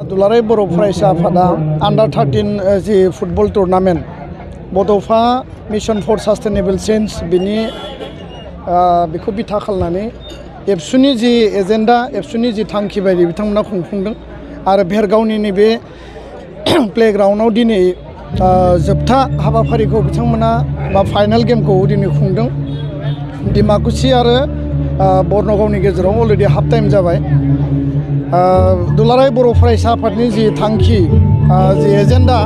दुलाराय बर' फरायसा आफादा आन्डार 13 जि फुटबल टुर्नामेन्ट बड'फा मिशन फर सास्टेनेबल चेन्ज बेखौ बिथा खालामनानै एबसुनि जि एजेन्डा एबसुनि जि थांखि बायदि बिथांमोना खुंफुंदों आरो भेरगावनि नैबे प्लेग्राउन्डआव दिनै जोबथा हाबाफारिखौ बिथांमोना बा फाइनाल गेमखौ दिनै खुंदों डिमाकुसि आरो बरनगावनि गेजेराव अलरेडि हाफ टाइम जाबाय दुलाराय बर' फरायसा आफादनि जि थांखि जि एजेन्डा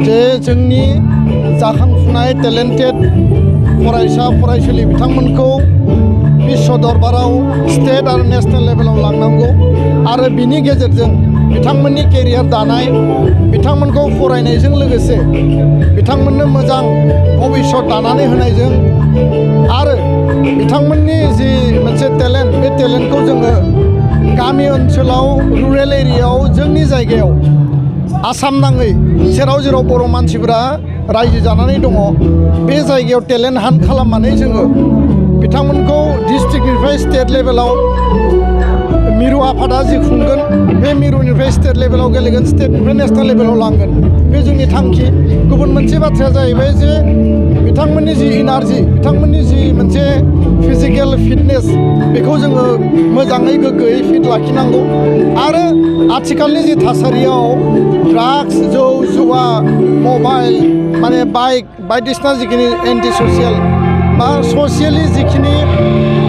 जे जोंनि जाखांफुनाय टेलेन्टेड फरायसा फरायसुलि बिथांमोनखौ विश्व दरबाराव स्टेट आरो नेशनेल लेभेलाव लांनांगौ आरो बिनि गेजेरजों बिथांमोननि केरियार दानाय बिथांमोनखौ फरायनायजों लोगोसे बिथांमोननो मोजां भबिष्यत दानानै होनायजों आरो बिथांमोननि जि मोनसे टेलेन्ट बे टेलेन्टखौ जोङो गामि ओनसोलाव रुरेल एरियायाव जोंनि जायगायाव आसाम नाङै जेराव बर' मानसिफोरा रायजो जानानै दङ बे जायगायाव टेलेन्ट हान्ट खालामनानै जोङो बिथांमोनखौ डिस्ट्रिक्टनिफ्राय स्टेट लेभेलाव मिरु आफादा जि खुंगोन बे मिरुनिफ्राय स्टेट लेभेलाव गेलेगोन स्टेटनिफ्राय नेशनेल लेभेलाव लांगोन बे जोंनि थांखि गुबुन मोनसे बाथ्राया जाहैबाय जे बिथांमोननि जि इनार्जि बिथांमोननि जि मोनसे फिजिकेल फिटनेस बेखौ जोङो मोजाङै गोग्गोयै फिट लाखिनांगौ आरो आथिखालनि जि थासारियाव ड्राग्स जौ जुवा मबाइल माने बाइक बायदिसिना जिखिनि एन्टि ससियेल बा ससियेलि जिखिनि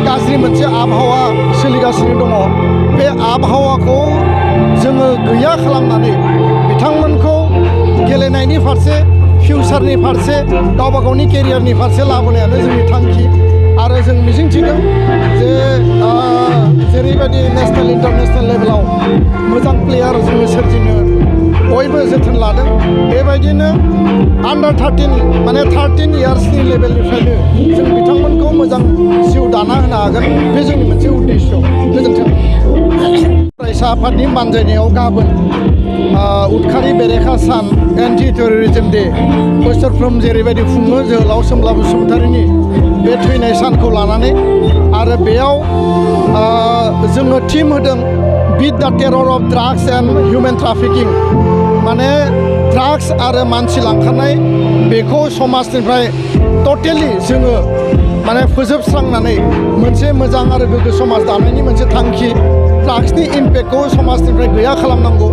गाज्रि मोनसे आबहावा सोलिगासिनो दङ बे आबहावाखौ जोङो गैया खालामनानै बिथांमोनखौ गेलेनायनि फारसे फिउचारनि फारसे गावबा गावनि केरियारनि फारसे लाबोनायानो जोंनि थांखि आरो जों मिजिंथिदों जे जेरैबायदि नेशनेल इन्टारनेशनेल लेभेलाव मोजां प्लेयार जोङो सोरजिनो बयबो जोथोन लादों बेबायदिनो आन्डार 13 माने 13 इयार्सनि लेभेलनिफ्रायनो जों बिथांमोनखौ मोजां जिउ दाना होनो हागोन बे जोंनि मोनसे उद्देश्य गोजोन्थों फरायसा आफादनि बानजायनायाव गाबोन उदखारि बेरेखा सान एन्टि टेररिज्म डे बोसोरफ्रोम जेरैबायदि खुङो जोहोलाव सोमब्ला बसुमतारिनि बे थैनाय सानखौ लानानै आरो बेयाव जोङो टीम होदों बिट द terror of drugs and human trafficking माने ड्राग्स आरो मानसि लांखारनाय बेखौ समाजनिफ्राय टटेलि जोङो माने फोजोबस्रांनानै मोनसे मोजां आरो गोग्गो समाज दानायनि मोनसे थांखि ड्राग्सनि इम्पेक्टखौ समाजनिफ्राय गैया खालामनांगौ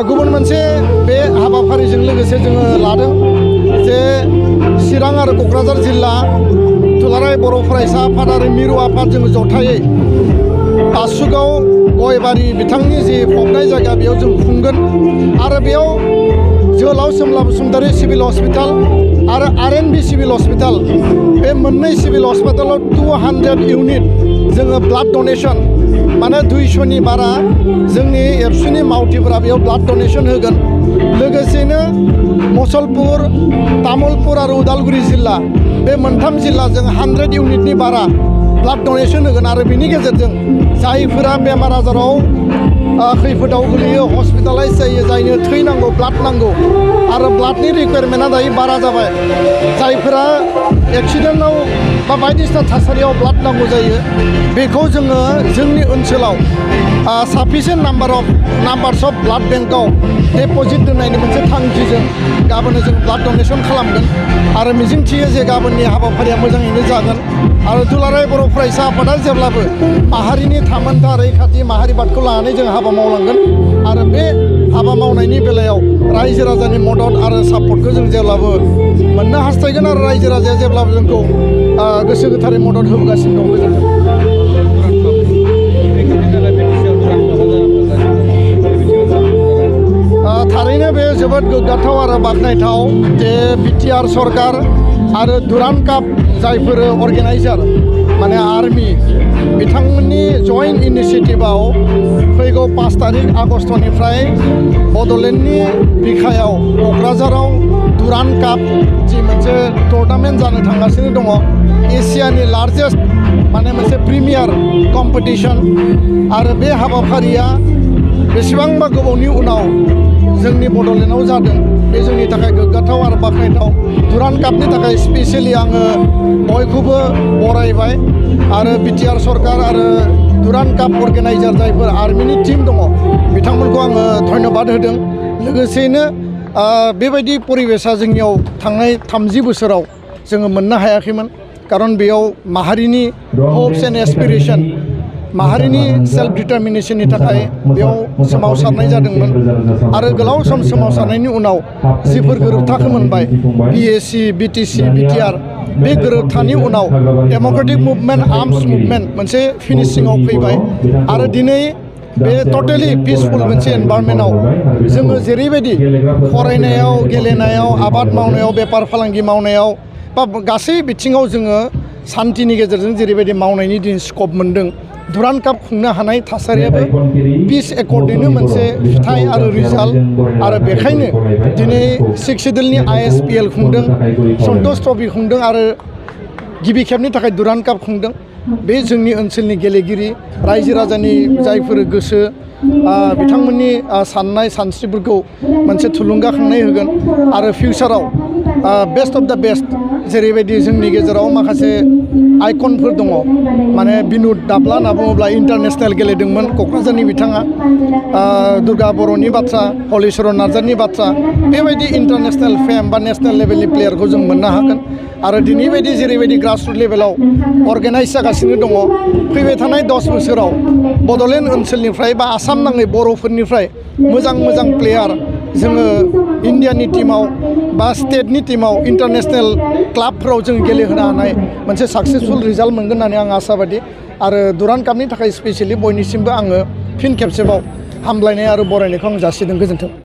गुबुन मोनसे बे हाबाफारिजों लोगोसे जोङो लादों जे चिरां आरो क'क्राझार जिल्ला दुलाराय बर' फरायसा आफाद आरो मिरु आफाद जोङो जथायै बासुगाव गयबारि बिथांनि जि फबनाय जायगा बेयाव जों खुंगोन आरो बेयाव जोहोलाव सोमब्ला बसुमतारि सिभिल हस्पिटाल आरो RNB सिभिल हस्पिटाल बे मोननै सिभिल हस्पिटालाव 200 इउनिट जोङो ब्लाड डनेसन माने 200नि बारा जोंनि एबसुनि मावथिफोरा बेयाव ब्लाड डनेसन होगोन लोगोसेनो मसलपुर तामुलपुर आरो उदालगुरि जिल्ला बे मोनथाम जिल्लाजों 100 इउनिटनि बारा ब्लाड डनेसन होगोन आरो बिनि गेजेरजों जायफोरा बेमार आजाराव खैफोदाव गोलैयो हस्पिटालाइज जायो जायनो थै नांगौ ब्लाड नांगौ आरो ब्लाडनि रिक्वायरमेन्टआ दायो बारा जाबाय जायफोरा एक्सिडेन्टआव बा बायदिसिना थासारियाव ब्लाड नांगौ जायो बेखौ जोङो जोंनि ओनसोलाव साफिसियेन्ट नाम्बार्स अफ ब्लाड बेंकआव डेप'जिट दोननायनि मोनसे थांखिजों गाबोन जों ब्लाड डनेसन खालामगोन आरो मिजिंथियो जे गाबोननि हाबाफारिया मोजाङैनो जागोन आरो दुलाराय बर' फरायसा आफादा जेब्लाबो माहारिनि थामोनथा रैखाथि माहारिबादखौ लानानै जों हाबा मावलांगोन आरो बे हाबा मावनायनि बेलायाव रायजो राजानि मदद आरो सापर्टखौ जों जेब्लाबो मोननो हास्थायगोन आरो रायजो राजाया जेब्लाबो जोंखौ गोसो गोथारै मदद होबोगासिनो दं गोजोन्थों थारैनो बे जोबोद गोग्गाथाव आरो बाख्नायथाव जे बिटिआर सरकार आरो दुरान काप जायफोर अर्गेनाइजार माने आर्मि बिथांमोननि जइन्ट इनिसिएटिभआव फैगौ 5 तारिख आगस्टनिफ्राय बड'लेण्डनि बिखायाव क'क्राझाराव दुरान काप जि मोनसे टुर्नामेन्ट जानो थांगासिनो दङ एसियानि लार्जेस्ट माने मोनसे प्रिमियार कम्पिटिसन आरो बे हाबाफारिया बेसेबांबा गोबावनि उनाव जोंनि बड'लेण्डआव जादों बे जोंनि थाखाय गोग्गाथाव आरो बाख्नायथाव दुरान कापनि थाखाय स्पेसियेलि आङो बयखौबो बरायबाय आरो बिटिआर सरकार आरो दुरान काप अर्गेनाइजार जायफोर आर्मिनि टीम दङ बिथांमोनखौ आङो धन्यबाद होदों लोगोसेयैनो बेबायदि परिबेसा जोंनियाव थांनाय 30 बोसोराव जोङो मोननो हायाखैमोन खारन बेयाव माहारिनि हप्स एन्ड एसपिरेशन माहारिनि सेल्फ डिटारमिनेशननि थाखाय बेयाव सोमावसारनाय जादोंमोन आरो गोलाव सम सोमावसारनायनि उनाव जिफोर गोरोबथाखौ मोनबाय BAC BTC BTR बे गोरोबथानि उनाव डेम'क्रेटिक मुभमेन्ट आर्म्स मुभमेन्ट मोनसे फिनिशिंआव फैबाय आरो दिनै बे टटेलि पिसफुल मोनसे एनभायरनमेन्टआव जोङो जेरैबायदि फरायनायाव गेलेनायाव आबाद मावनायाव बेफार फालांगि मावनायाव बा गासै बिथिङाव जोङो सान्थिनि गेजेरजों जेरैबायदि मावनायनि दिन स्कप मोन्दों दुरान काप खुंनो हानाय थासारियाबो पिस एकर्डनिनो मोनसे फिथाइ आरो रिजाल्ट आरो बेखायनो दिनै 6 सिडोलनि ISPL खुंदों सन्तोष ट्रफि खुंदों आरो गिबि खेबनि थाखाय दुरान काप खुंदों बे जोंनि ओनसोलनि गेलेगिरि रायजो राजानि जायफोर गोसो बिथांमोननि साननाय सानस्रिफोरखौ मोनसे थुलुंगाखांनाय होगोन आरो फिउचाराव बेस्ट अफ द बेस्ट जेरैबायदि जोंनि गेजेराव माखासे आइकनफोर दङ माने बिनुद दाब्ला होनना बुङोब्ला इन्टारनेशनेल गेलेदोंमोन क'क्राझारनि बिथाङा दुर्गा बर'नि बाथ्रा हलिचरन नार्जारिनि बाथ्रा बेबायदि इन्टारनेशनेल फेम बा नेशनेल लेभेलनि प्लेयारखौ जों मोननो हागोन आरो दिनै बायदि जेरैबायदि ग्रासरुट लेभेलाव अर्गेनाइज जागासिनो दङ फैबाय थानाय 10 बोसोराव बड'लेण्ड ओनसोलनिफ्राय बा आसाम नाङै बर'फोरनिफ्राय मोजां मोजां प्लेयार जोङो इन्डियानि टीमाव बा स्टेटनि टीमाव इन्टारनेशनेल क्लाबफोराव जों गेलेहोनो हानाय मोनसे साक्सेसफुल रिजाल्ट मोनगोन होननानै आं आसाबादि आरो दुरान कापनि थाखाय स्पेसियेलि बयनिसिमबो आङो फिन खेबसेबाव हामलायनाय आरो बरायनायखौ आं जासिदों गोजोन्थों।